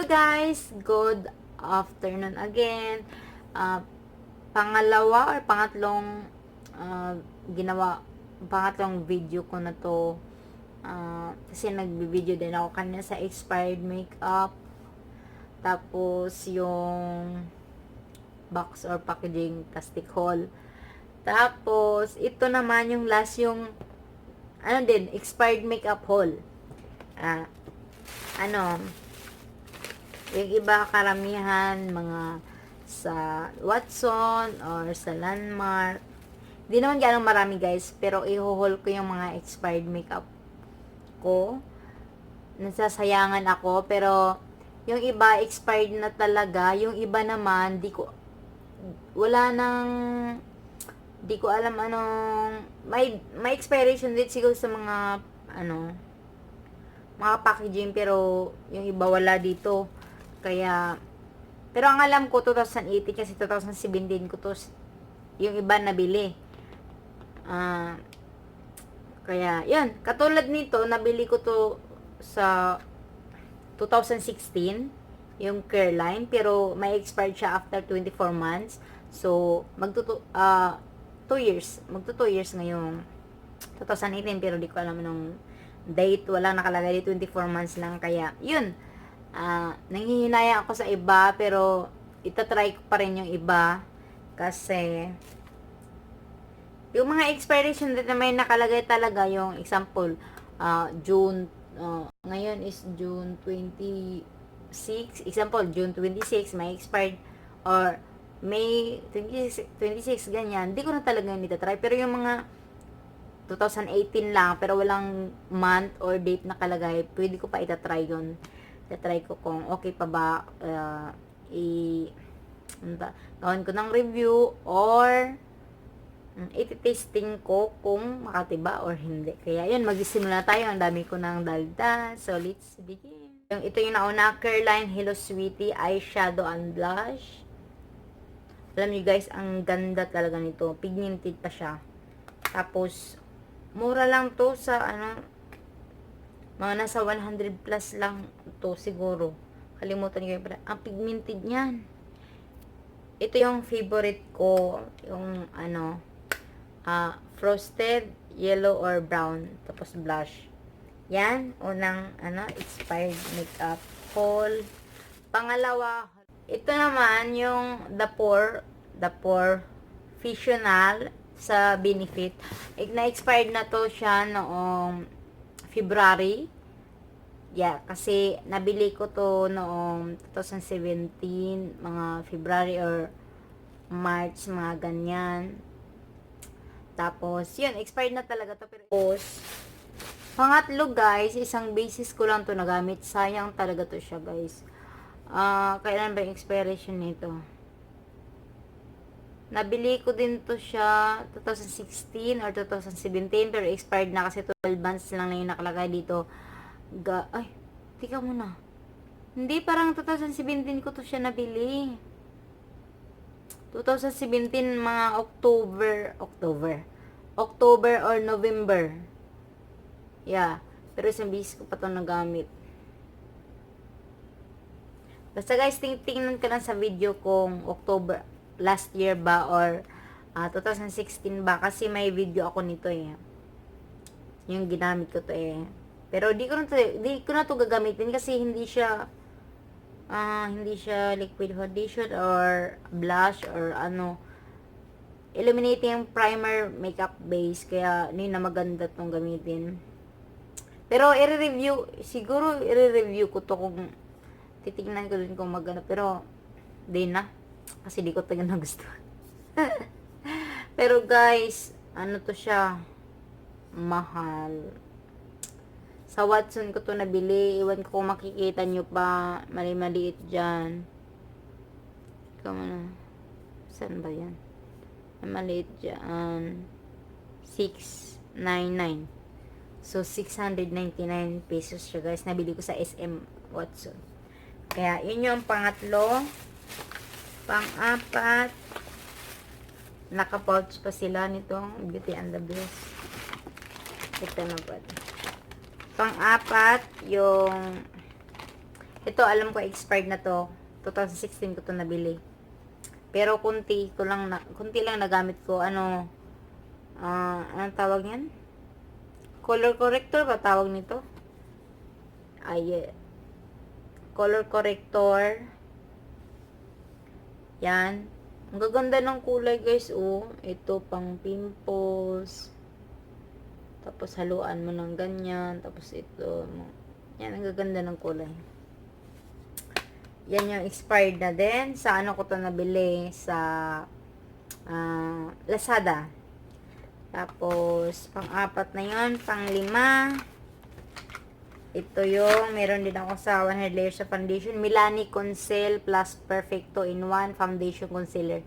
guys! Good afternoon again. Uh, Pangalawa or pangatlong uh, ginawa, pangatlong video ko na to. Kasi nagbi-video din ako kanina sa expired makeup. Tapos yung box or packaging plastic haul. Tapos ito naman yung last yung expired makeup haul. Yung iba karamihan mga sa Watson or sa Landmark. Hindi naman gano'ng marami guys, pero i-haul ko yung mga expired makeup ko. Nasasayangan ako, pero yung iba expired na talaga, yung iba naman di ko alam anong may expiration date siguro sa mga mga packaging, pero yung iba wala dito. Pero ang alam ko 2018 kasi 2017 ko to yung iba nabili. Kaya yun, katulad nito nabili ko to sa 2016 yung Careline, pero may expired siya after 24 months. So magto 2 years, magto 2 years ngayong 2018, pero di ko alam nung date, walang nakalagay, 24 months lang. Kaya yun, nanghihinayang ako sa iba, pero itatry ko pa rin yung iba kasi yung mga expiration date na may nakalagay talaga, yung example June, ngayon is June 26, example June 26 may expired, or May 26 ganyan, hindi ko na talaga yun itatry. Pero yung mga 2018 lang pero walang month or date nakalagay, pwede ko pa itatry yun. Itatry ko kung okay pa ba, gawin ko ng review or iti-testing ko kung makatiba or hindi. Kaya yun, magsisimula tayo. Ang dami ko ng dalda. So let's begin. Ito yung nauna, Careline Hello Sweetie Eyeshadow and Blush. Alam niyo guys, ang ganda talaga nito. Pigmented pa siya. Tapos mura lang to sa mga nasa 100 plus lang to siguro. Kalimutan ko yung ang pigmented niyan. Ito yung favorite ko, yung frosted yellow or brown, tapos blush. Yan, unang expired makeup haul. Pangalawa, ito naman yung The Professional sa Benefit. Na-expired na to siya noong February. Yeah, kasi nabili ko to noong 2017, mga February or March, mga ganyan. Tapos, yun, expired na talaga to. Tapos, pangatlo guys, isang basis ko lang to nagamit. Sayang talaga to siya guys. Kailan ba yung expiration nito? Nabili ko din to siya 2016 or 2017, pero expired na kasi 12 months lang na yung nakalagay dito. Ay, tika muna. Hindi, parang 2017 ko to siya nabili. 2017 mga October or November. Yeah, pero isang beses ko pa to nagamit. Basta guys, tingnan ka lang sa video kung October last year ba or 2016 ba, kasi may video ako nito yung ginamit ko to pero di ko na to gagamitin kasi hindi siya liquid foundation or blush or illuminating primer makeup base, kaya hindi na maganda tong gamitin. Pero i-review ko to, kung titignan ko din kung maganda, pero di na kasi di ko talaga nagustuhan. Pero guys, to siya, mahal. Sa Watson ko to nabili. Iwan ko kung makikita nyo pa. Maliit dyan. Saan ba yan? Maliit dyan. 699. So 699 pesos siya guys. Nabili ko sa SM Watson. Kaya yun yung pangatlo. Pang-apat, naka-pouch pa sila nitong Beauty and the Beast. Ito na ba? Pang-apat, yung Ito, alam ko, expired na to. 2016 ko to nabili. Pero kunti lang nagamit ko. Anong tawag yan? Color corrector ba tawag nito? Color corrector. Yan. Ang gaganda ng kulay, guys, oh. Ito, pang pimples. Tapos, haluan mo ng ganyan. Tapos, ito. Yan, ang gaganda ng kulay. Yan yung expired na din. Sa ano ko to nabili? Sa Lazada. Tapos, pang-apat na yun. Pang-lima. Ito yung, meron din ako sa 100 layers of foundation. Milani Conceal Plus Perfecto in 1 Foundation Concealer.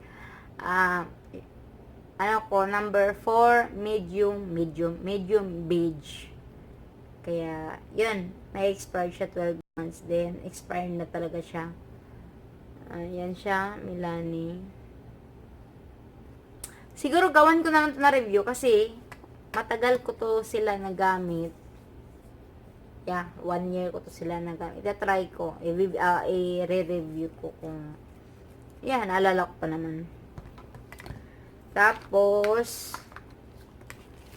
Number 4, medium beige. Kaya, yun, may expired siya 12 months din. Expired na talaga siya. Yan siya, Milani. Siguro gawan ko naman ito na review kasi matagal ko to sila nagamit. 1 year ko to sila nagamit. Ita-try ko. I-re-review ko kung naalala ko pa naman. Tapos,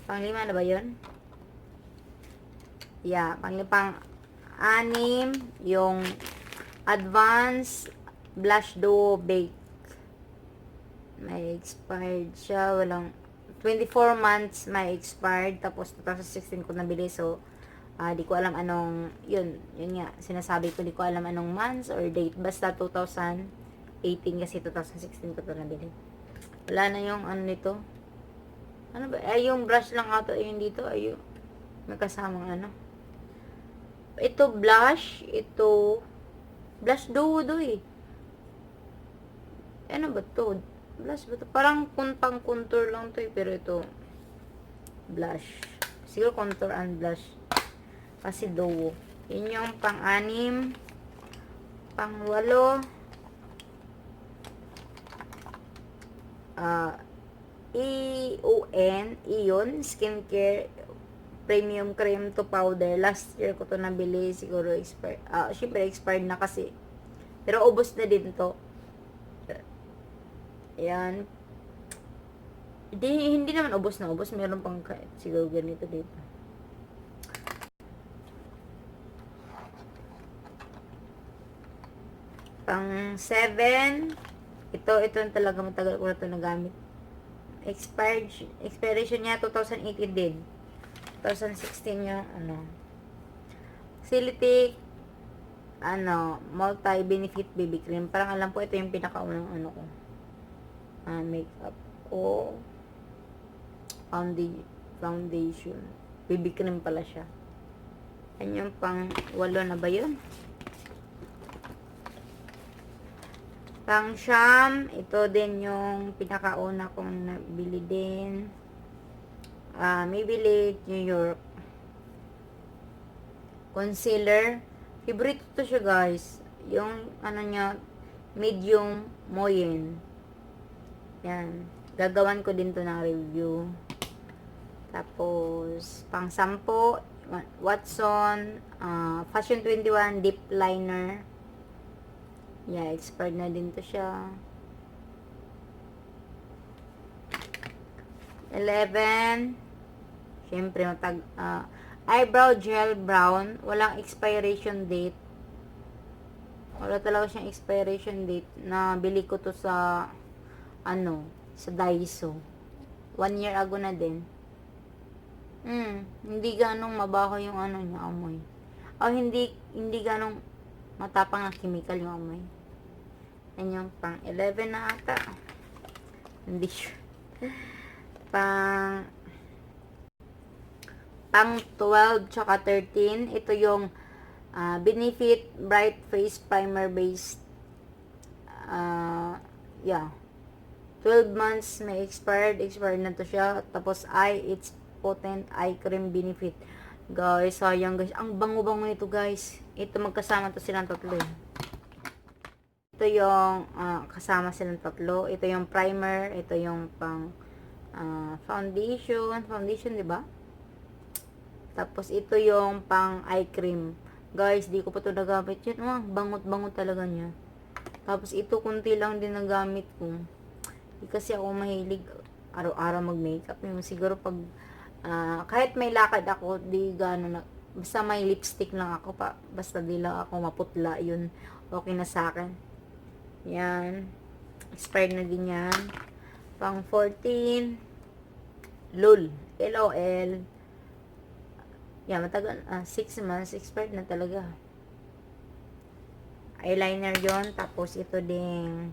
pang-lima na ba yun? Pang-anim, yung Advanced Blush Duo Bake. May expired siya. 24 months may expired. Tapos, 2016 ko nabili. So, di ko alam anong, yun nga, sinasabi ko, di ko alam anong months or date. Basta 2018 kasi 2016 ko ito nabili. Wala na yung nito. Ano ba? Yung brush lang ata yun dito. May kasamang Ito blush. Ito blush duo eh. Ano ba to? Blush ba to? Parang pang contour lang to eh. Pero ito blush. Siguro contour and blush. Kasi duo. Yun yung pang-anim. Pang-walo. Ion Skincare Premium Cream to Powder. Last year ko to nabili. Siguro expired. Syempre expired na kasi. Pero ubos na din to. Yan. Hindi naman ubos na ubos. Meron pang siguro ganito dito. Pang 7. Ito talaga matagal ko na ito nagamit. Expiration niya 2018 din. 2016 yung Silitic multi-benefit BB cream. Parang alam ko ito yung pinakaunang ko. Makeup ko. Foundation. BB cream pala siya. Yan yung pang 8 na ba yun? Pang siyam, ito din yung pinakauna kong nabili din. Maybelline New York concealer. Favorite to siya, guys. Yung niya, medium moyen. Yan. Gagawan ko din to ng review. Tapos, pang 10, Watson Fashion 21 Deep Liner. Expired na din to siya. 11. Siyempre, eyebrow gel brown. Walang expiration date. Wala talaga siyang expiration date. Nabili ko to sa, sa Daiso. 1 year ago na din. Hindi ganong mabaho yung niya, amoy. Hindi ganong matapang na chemical yung amoy. Yan yung pang 11 na ata. Hindi sure. Pang 12 tsaka 13. Ito yung Benefit Bright Face Primer Base. 12 months may expired na to siya. Tapos it's potent eye cream benefit. Guys, sayang guys. Ang bango-bango nito, guys. Ito magkasama to silang tatlo. Ito yung kasama silang tatlo. Ito yung primer, ito yung pang foundation, 'di ba? Tapos ito yung pang eye cream. Guys, di ko pa to nagamit yun. Bangot-bangot talaga niya. Tapos ito, kunti lang din nagamit ko. Di kasi ako mahilig araw-araw mag-makeup. Yung siguro pag, kahit may lakad ako, di gano'n na, basta may lipstick lang ako pa. Basta di lang ako maputla, yun. Okay na sa akin. Yan. Expired na din yan. Pang 14. LOL. LOL. Yan, matagal. 6 months. Expired na talaga. Eyeliner yon. Tapos ito ding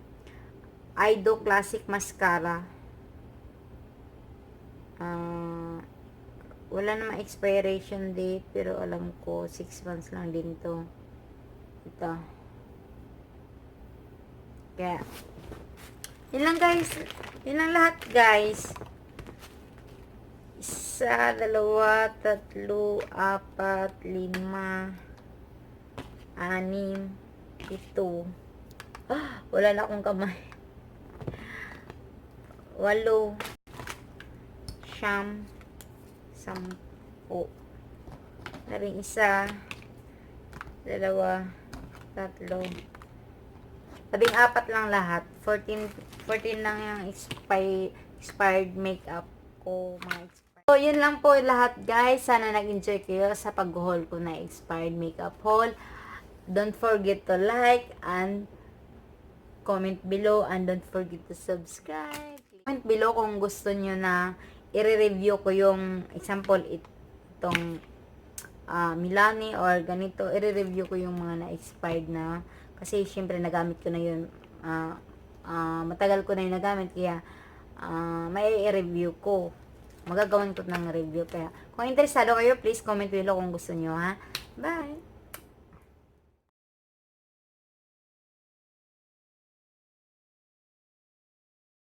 Eyedoo Classic Mascara. Wala namang expiration date, pero alam ko 6 months lang din to. Ito. Kaya, yun lang guys. Yun lang lahat guys. 1, 2, 3, 4, 5, 6, 7. Wala na akong kamay. 8, 9, 10. Na rin 1, 2, 3, 4 lang lahat. 14 lang yung expired makeup ko, mga expired. So, yun lang po lahat guys. Sana nag-enjoy kayo sa pag-haul ko na expired makeup haul. Don't forget to like and comment below, and don't forget to subscribe. Comment below kung gusto nyo na i-review ko yung example itong Milani or ganito. I-review ko yung mga na-expired na, kasi syempre nagamit ko na yun. Matagal ko na yung nagamit, kaya may i-review ko. Magagawan ko ng review. Kaya kung interesado kayo, please comment below kung gusto nyo, ha. Bye!